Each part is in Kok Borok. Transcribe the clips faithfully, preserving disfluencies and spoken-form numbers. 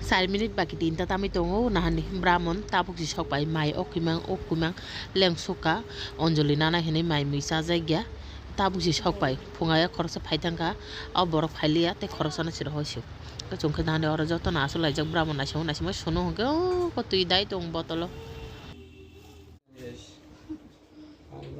Char minute baki tinta tamwi tongo, nahani Bramon tabuk si sokpai, mai o kwimang, o kwimang lengsukha, Anjali nana hinwi mai mui chajakya, tabuk si sokpai, phunga khoroksa phai thangkha, o borok phailiya tei khoroksano si rohor sio. Chwng khe nahani oro jotono aswk laijak Bramon naisingwi naisingwi sunu hwnkhe, o twi dai tong botolo.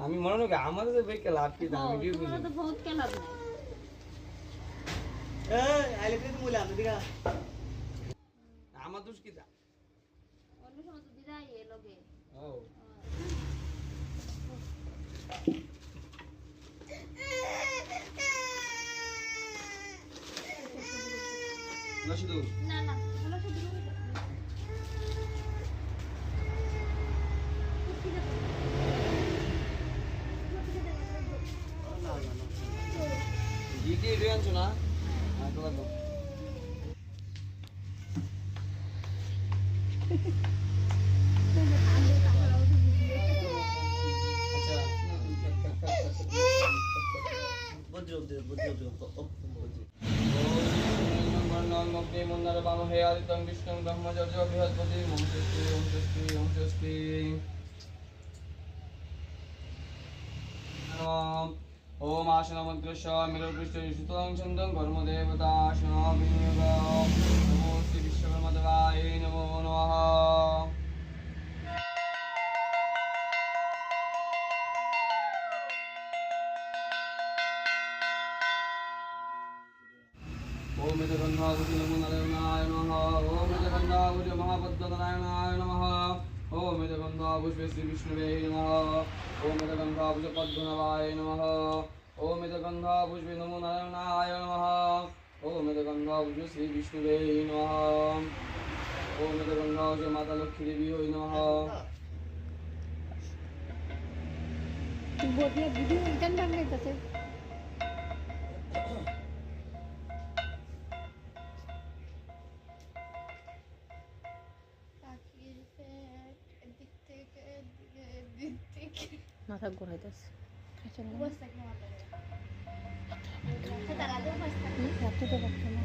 আমি মনে হয় আমাদের তো বেশ লাভ কি দাম, ও, ভিডিও তোমার বুঝি। তো বহুত কে লাভ নাই। এই, আইলে কিন্তু মূল্য আনতে দিগা। আমার দোষ কি দা? অন্য সময় তো দিদাই এ লগে। ও। না, শুধু। না, না, ভালো শুধু। না, না, না। জিকে এটা আনছো না? হ্যাঁ, তো লাগবো। আচ্ছা। বজ্র, বজ্র, বজ্র, বজ্র। ॐ वरुणं अग्निमुन्नरवामहे आदित्यं कृष्णं ब्रह्मचर्यो बृहस्पतिं ॐ स्वस्ति ॐ स्वस्ति ॐ स्वस्ति। ॐ आसनमन्त्रस्य मेरुपृष्ठे सुतलं छन्दं कर्मदेवता आसनविनियोगः। नमो श्री विश्वकर्मा देवाय नमो नमः। ॐ एतगन्धापुष्पे नमो नारायणाय नमः। ॐ एतगन्धापुष्पे महापद्मनारायणाय नमः। ॐ एतगन्धापुष्पे श्री विष्णवे नमः। ॐ एतगन्धापुष्पे पद्मनाभाय नमः। ॐ एतगन्धापुष्पे नमो नारायणाय नमः। ॐ एतगन्धापुष्पे श्री विष्णवे नमः। ॐ एतगन्धापुष्पे माता लक्ष्मी देवी नमः। Buat dia video ikan dan lain kata. Takir pek, edik tek, edik, edik tek. Mata gorai das. Basta ki mata. Kata lado basta. Hmm, satu tu basta na.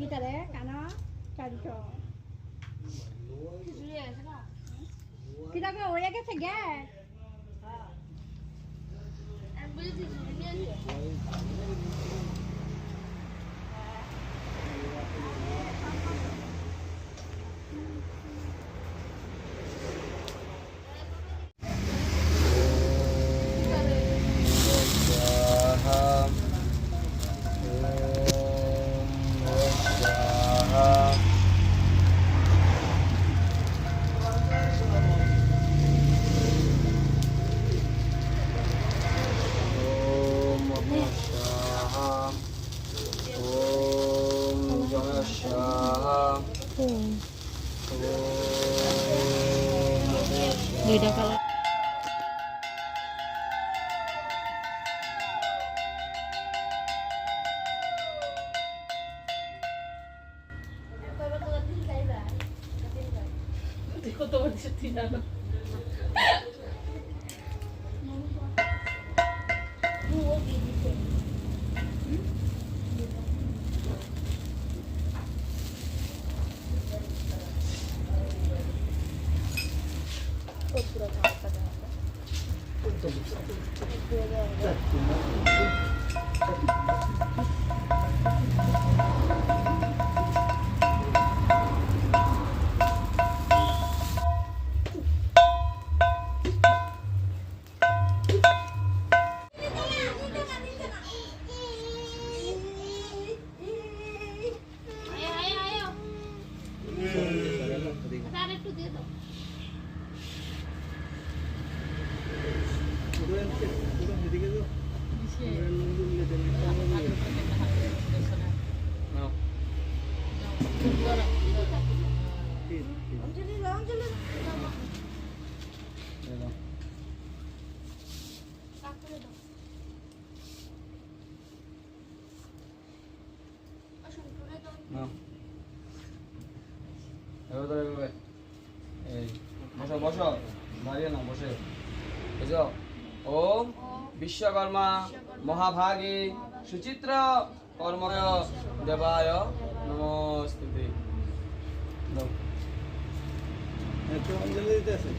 Kita deh, kana, kanto. Kita be oya ke sege. ॐ जलस्याः। ॐ। Duida kala. No. এবার ধরো এভাবে। এই, বসো, বসো। দাঁড়িয়ে না, বসে। বুঝো? ওম বিশ্বকর্মা মহাভাগে সুচিত্র কর্ময় দেবায় নমস্তুতে। দাও। একটু অঞ্জলি দিতে আছে।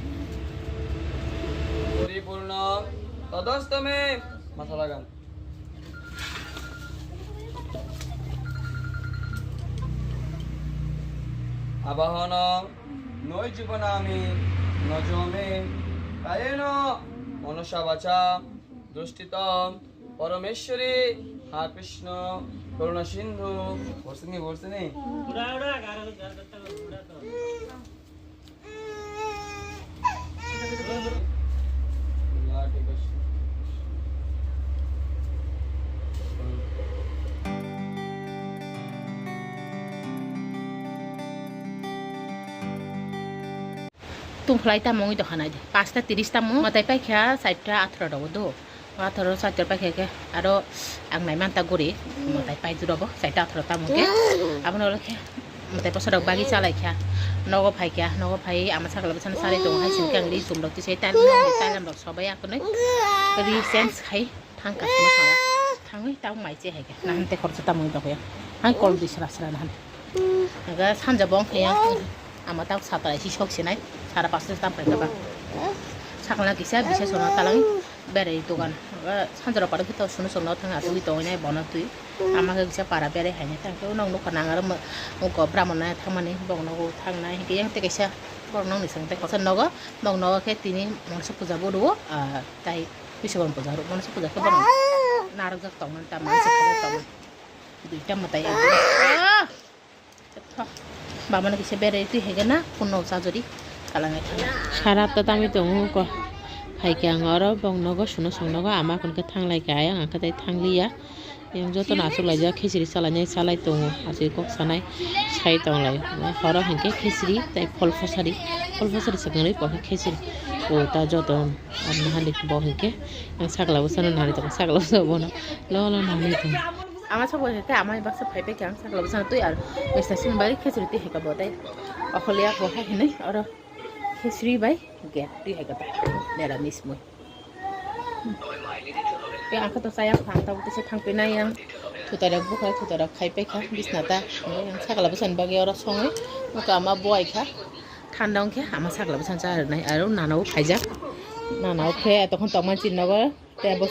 পরিপূর্ণ তদস্তমে। মাথা লাগান। আবাহন নৈজীবনামি নজমে কায়েন মনসা বাচা দুষ্টিতম পরমেশ্বরী হা কৃষ্ণ করুণা সিন্ধু। বসনি, বসনি। Tungkhlai tamo wngwi tongkha naidi. Pasta tiris tamo mwtai paikha, chaita atharo rogo do. Atharo chaita paikha khe aro ang nai manta guri mwtai paiduro bo chaita atharo tamo khe. Abono khe mwtai bwsarok bagwi chalaikha. Nogo phaikha, nogo phai ama sakla bwsano salai tongo hai sini khe ang ri chumrok tisai tailam rok sobai akonoi ri change khai. Thangka sima sara. Thangwi tamo mai che hai khe. Nahan te khoroksa tamo wngwi tongkha ya. Hai kol di sra sra nahan. Aga sanja bong khe ya. Ama tamo satrai si sok sinai. Sara pasta tam khe ba. Sakla kisa bisa sona talang berai dogan. Aga sanja rok paro kito sunu sunu thang atwi tongnai bono twi. Ama khe kisa para berai hai thang khe nong nukha nang aro mo-, moko bramon na thangmani bong nogo thangnai. Hinkhe yang te kaisa borok nong ni seng te khoroksa nogo. Bong nogo khe tini monsa puja bo rwo. Ah, tai Biswakarma puja rok, monsa puja khe borok narwkjak tongmani, tamo se khe tongmani. Duita mwtai ekdom. Ah! Bamano kisa berai twi hai gana phunno chajori kalangai thangna. Sara hapta tamwi tongo ko. Hai khe ang oro bong nogo, suno song nogo, ama kon khe thanglai khe ayang, ang khe tai thangliya. Yang joto no achuk laijak, khichiri salainai salai tongo, achuk kok sanai sai tonglai. Horo hinkhe khichiri tai phol phosari, phol phosari swkangwi pokhe khichiri. O ta joto. Ar nahani bo hinkhe ang sakla bwsano nani tongo, sakla bwsa bono lo lo nani tongo. Ama sabo hinkhe ama baksa phai pai khe ang sakla bwsano twi ar mista sini bai khichiri twi hai kha bo tei okholiya bo hai hinwi oro khichiri bai gek twi hai kha ta neramis mui. Tei ang khe to chaya kha, ang tabuk tesa thang phinai ang thutai rok bwkhak, thutai rok khai pai kha bisna ta, ang sakla bwsani bagwi oro songwi nukkha ama bo ai kha. Thanda wngkhe ama sakla bwsano cha rwnai, aro nana o phaijak. Nana o khe tokon tongmani chini nogo tei bo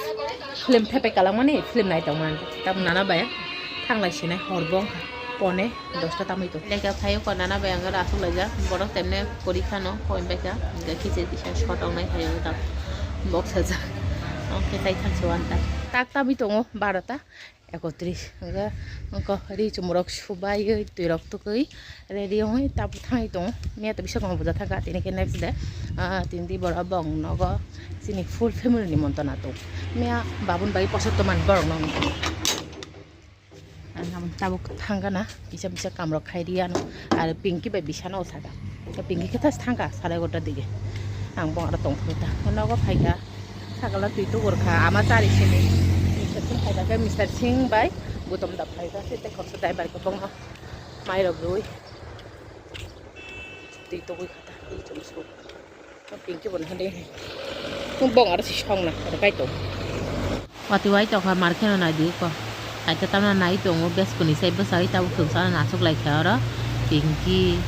film thepai kalangmani film nai tongmani. Tabuk nana bai thanglai sinai hor bo wngkha pone dosta tamwi tong. Lekha phaio ko nana bai ang aro aswk laijak borok temne pori khano poem bai kha hwnkhe khichiri kisa short wngnai phaio ta boksajak. Omo khe tai thangsi wanta tak tamwi tongo barota. Ekotris hwnkhe, wngkha ri chumrok subaiwi, twirok tukwi, ready wngwi tabuk thangwi tongo. Miya to bisa kwbangma puja thangkha, tini khe next day. Ah, tini di borok bong nogo chini full family ni montana tongo. Miya babun bai poso tomani borok no. Ang tabuk thangkha na, kisa bisa kamrok khai ri ano, aro Pinky bai bisano saka. Pinky khe tas thangkha, sare egarota dige. Ang bong aro tongphuru ta. Nogo phaikha. Sakala twi tukur kha, ama chari sini. Mister Singh phaikha khe, Mister Singh bai Gutom da phaikha, se tei khoroksa driver khe bongno mairok rwi twi tugwi kha ta, twi chum su. Pinky bo naha de. Bong aro si song na, aro kai tong. Wati wai tokha mar kheno nai di ko. Kaisa tamna nai tongo, beskoni sai bwsai tabuk thwngsa nasuk lai kha oro. Pinky,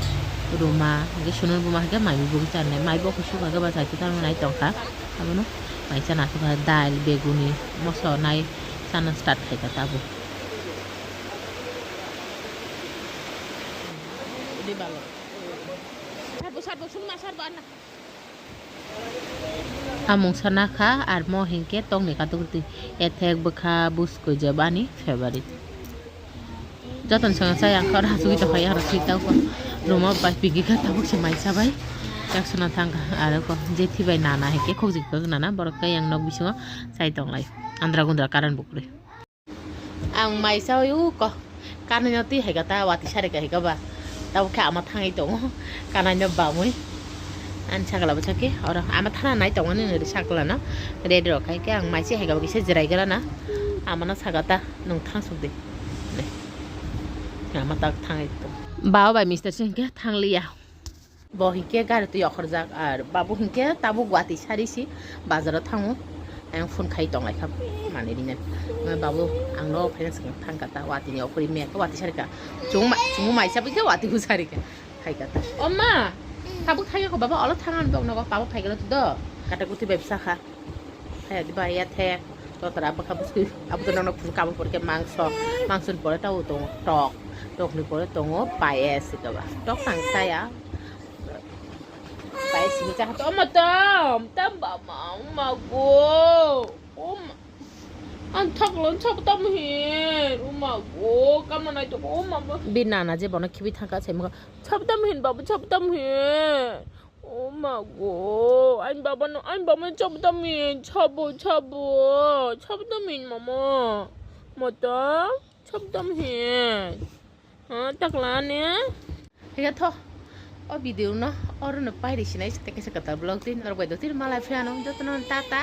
Ruma, hwnkhe Sunil buma hwnkhe mai bugui chanai. Mai bo kusuk hwnkhe bwsai khe tamna nai tongkha. Abono mai chana aswk kha dal, beguni, moso nai chana start khai kha tabuk. Amung sana kha, ar mo hinkhe tongni katuk twi ethek bwkha buskui je bani favorite. Joton song sai ang khoro asugwi tongkha, yang rok sui tau ko. Room o bai pigi kha tabuk se mai sabai. Yak sona thang kha, aro ko jethi bai nana hai khe khokjik kha nana, borok khe yang nok bisingo sai tonglai. Andra gundra karan bukrwi. Ang mai saui u ko. Kanai no twi hai kha ta, wati sari kha hai kha ba. Tabuk khe ama thangwi tongo. Kanai no bamwi. Ani sakla bwsa khe oro ama thana nai tongmani nini sakla no. Ready rok khai khe ang mai se hai kha ba kisa jirai gra na. Ama no saka ta. Nwng thangsok di. Ama tak thangwi tong. Baba bai mister se hinkhe thangliya. Bo hinkhe gari twi okhorjak, ar babu hinkhe tabuk Guwahati sari si bazaro thango. Ang phone khai tong lai kha, mane rinani. Babu, ang no phaina swkang thang kha ta, Guwahati ni opori me kha, Guwahati sari kha. Chwng ma-, chwng mai sabi kha, Guwahati hu sari kha. Khai kha ta. O ma, tabuk thang kha baba, olo thang an bok nogo, baba phai kha do. Kata kuthi bai bwsa kha. Hai, di bai ya the. Totra bwkha bwswi abo to nono phuru kabul porke mangso. Mangso ni pore tao tongo tok. Tok ni pore tongo payas kaba. Tok tang saya. Payas ni jahat omo tam. Tam ba ma ma go. Om. Ang thak lon thak tam hin. Oma go. Kama nai to oma ma. Bi nana je bono khibi thangka sai mo. Thak tam hin babu thak tam hin. Oh my god, ani baba no, ani baba no chapta min, chabu, chabu, chapta min mama, mata, chapta min. Ha, takla ne? Hiya tho, o video no, oro no pairi sinai, sete kesa kata vlog tin, norok bai do tin, malai phiya no, joto no tata,